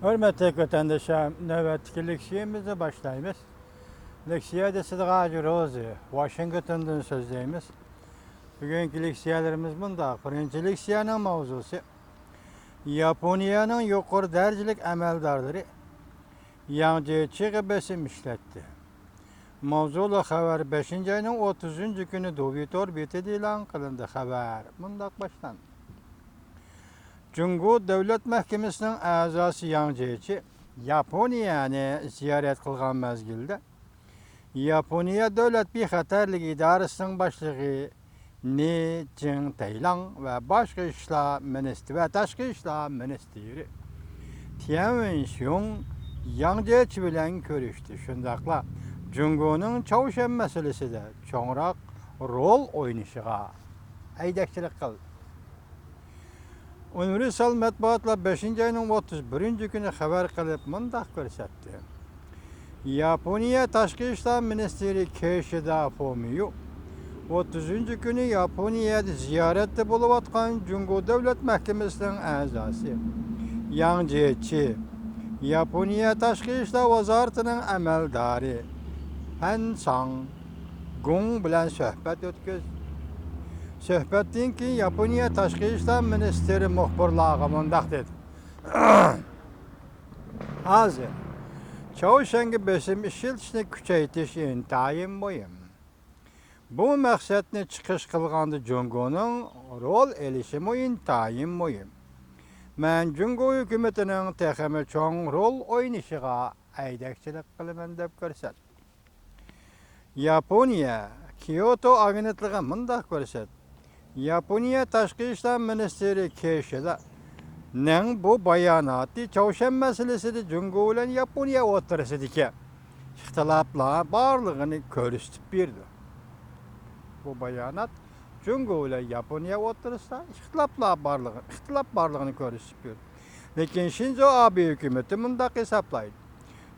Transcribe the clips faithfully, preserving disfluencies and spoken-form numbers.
ھۆرمەتلىك ۋەتەنداشلار، نۆۋەتتىكى لېكسىيەمىزنى باشلايمىز. لېكسىيە دېسىدىغان ھاجى روزى، ۋاشىنگتوندىن سۆزلەيمىز. بۈگۈنكى لېكسىيەلىرىمىز مۇنداق. بىرىنچى لېكسىيەنىڭ ماۋزۇسى، ياپونىيەنىڭ يۇقىرى دەرىجىلىك ئەمەلدارلىرى ياڭ جيېچىغا بېسىم ئىشلەتتى. ماۋزۇلۇق خەۋەر بەشىنچى ئاينىڭ ئوتتۇزىنچى كۈنى دوۋى تور بېتىدە ئېلان قىلىندى. خەۋەر مۇنداق باشلاندى. جۇڭگو دۆلەت مەھكىمىسىنىڭ ئەزاسى ياڭ جيېچى ياپونىيەنى زىيارەت قىلغان مەزگىلدە، ياپونىيە دۆلەت بىخەتەرلىك ئىدارىسىنىڭ باشلىقى نى جىڭتەيلاڭ ۋە باشقا ئىشلار مىنىستىرى ۋە تاشقى ئىشلار مىنىستىرى تيەن ۋېنشيۇڭ ياڭ جيېچى بىلەن كۆرۈشتى. شۇنداقلا جۇڭگونىڭ چاۋشيەن مەسىلىسىدە چوڭراق رول ئوينىشىغا ھەيدەكچىلىك قىلدى. ئۇنىۋېرسال مەتبۇئاتلار بەشىنچى ئاينىڭ ئوتتۇز بىرىنچى كۈنى خەۋەر قىلىپ مۇنداق كۆرسەتتى. ياپونىيە تاشقى ئىشلار مىنىستىرى كىشىدا فۇمىيو ئوتتۇزىنچى كۈنى ياپونىيەدە زىيارەتتە بولۇۋاتقان جۇڭگو دۆلەت مەھكىمىسىنىڭ ئەزاسى ياڭ جيېچى، ياپونىيە تاشقى ئىشلار ۋازارىتىنىڭ ئەمەلدارى پەن ساڭ گۇڭ بىلەن سۆھبەت ئۆتكۈزدى. سۆھبەتتىن كېيىن ياپونىيە تاشقى ئىشلار مىنىستىرى مۇخبىرلارغا مۇنداق دېدى. ھازىر چاۋشيەنگە بېسىم ئىشلىتىشنى كۈچەيتىش ئىنتايىن مۇھىم. بۇ مەقسەتنى چىقىش قىلغاندا جۇڭگونىڭ رول ئېلىشىمۇ ئىنتايىن مۇھىم. مەن جۇڭگو ھۆكۈمىتىنىڭ تېخىمۇ چوڭ رول ئوينىشىغا ھەيدەكچىلىك قىلىمەن، دەپ كۆرسەتتى. ياپونىيە كيوتو ئاگېنتلىقى مۇنداق كۆرسەتتى. ياپونىيە تاشقى ئىشلار مىنىستىرى كىشىدانىڭ بۇ باياناتى چاۋشيەن مەسىلىسىدە جۇڭگو بىلەن ياپونىيە ئوتتۇرىسىدىكى ئىختىلاپلار بارلىقىنى كۆرسىتىپ بېرىدۇ. بۇ بايانات جۇڭگو بىلەن ياپونىيە ئوتتۇرىسىدا ئىختىلاپلار بارلىقى، ئىختىلاپ بارلىقىنى كۆرسىتىپ بېرىدۇ. لېكىن شىنزو ئابې ھۆكۈمىتى مۇنداق ھېسابلايدۇ.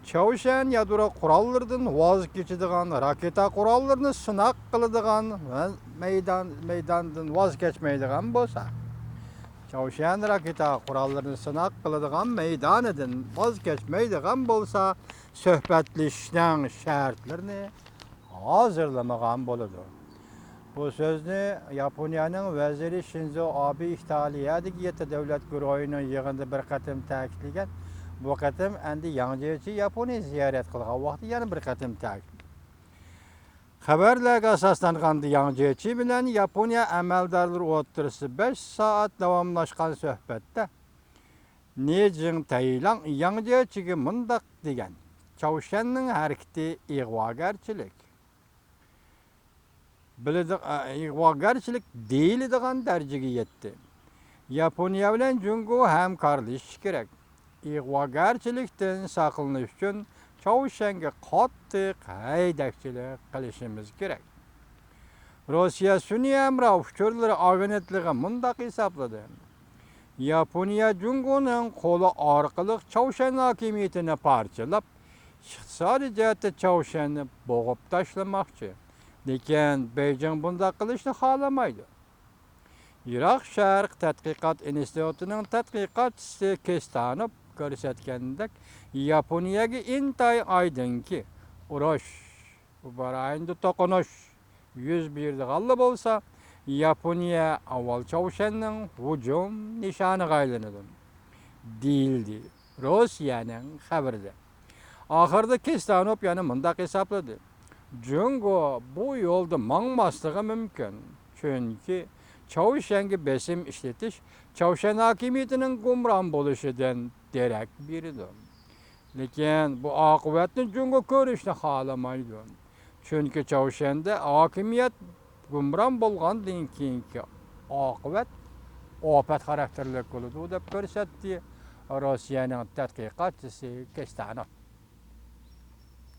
چاۋشيەن يادرو قوراللىرىدىن ۋاز كېچىدىغان، راكېتا قوراللىرىنى سىناق قىلىدىغان ۋە مەيدان، مەيداندىن ۋاز كەچمەيدىغان بولسا، چاۋشيەن راكېتا قوراللىرىنى سىناق قىلىدىغان مەيدانىدىن ۋاز كەچمەيدىغان بولسا، سۆھبەتلىشىشنىڭ شەرتلىرىنى ھازىرلىمىغان بولىدۇ. بۇ سۆزنى ياپونىيەنىڭ ۋەزىرى شىنزو ئابې ئىتالىيەدىكى يەتتە دۆلەت گۇرۇھىنىڭ يىغىنىدا بىر قېتىم تەكىتلىگەن. بۇ قېتىم ئەمدى ياڭ جيېچى ياپونىيە زىيارەت قىلغان ۋاقتى يەنە بىر قېتىم تەكىتلىدى. خەۋەرلەرگە ئاساسلانغاندا، ياڭ جيېچى بىلەن ياپونىيە ئەمەلدارلىرى ئوتتۇرىسىدا بەش سائەت داۋاملاشقان سۆھبەتتە نى جىڭتەيلاڭ ياڭ جيېچىگە مۇنداق دېگەن: چاۋشيەننىڭ ھەرىكىتى ئىغۋاگەرچىلىك بىلىدىغ-، ئە، ئىغۋاگەرچىلىك دېيىلىدىغان دەرىجىگە يەتتى. ياپونىيە بىلەن جۇڭگو ھەمكارلىشىشى كېرەك. ئىغۋاگەرچىلىكتىن ساقلىنىش ئۈچۈن چاۋشيەنگە قاتتىق ھەيدەكچىلىك قىلىشىمىز كېرەك. روسىيە سۈنئىي ھەمراھ ئۇچۇرلىرى ئاگېنتلىقى مۇنداق ھېسابلىدى. ياپونىيە جۇڭگونىڭ قولى ئارقىلىق چاۋشيەن ھاكىمىيىتىنى پارچىلاپ، ئىقتىسادىي جەھەتتە چاۋشيەننى بوغۇپ تاشلىماقچى. لېكىن بېيجىڭ بۇنداق قىلىشنى خالىمايدۇ. يىراق شەرق تەتقىقات ئىنستىتۇتىنىڭ تەتقىقاتچىسى كىستانوف كۆرسەتكەندەك، ياپونىيەگە ئىنتايىن ئايدىڭكى، ئۇرۇش، ئۇ بارايىندا توقۇنۇش يۈز بېرىدىغانلا بولسا، ياپونىيە ئاۋۋال چاۋشيەننىڭ ھۇجۇم نىشانىغا ئايلىنىدۇ، دېيىلدى روسىيەنىڭ خەۋىرىدە. ئاخىرىدا كىستانوف يەنە مۇنداق ھېسابلىدى: جۇڭگو بۇ يولدا ماڭماسلىقى مۇمكىن، چۈنكى چاۋشيەنگە بېسىم ئىشلىتىش چاۋشيەن ھاكىمىيىتىنىڭ گۇمران بولۇشىدىن دېرەك بېرىدۇ. لېكىن بۇ ئاقىۋەتنى جۇڭگو كۆرۈشنى خالىمايدۇ. چۈنكى چاۋشيەندە ھاكىمىيەت گۇمران بولغاندىن كېيىنكى ئاقىۋەت ئاپەت خاراكتېرلىك بولىدۇ، دەپ كۆرسەتتى روسىيەنىڭ تەتقىقاتچىسى كىستانوف.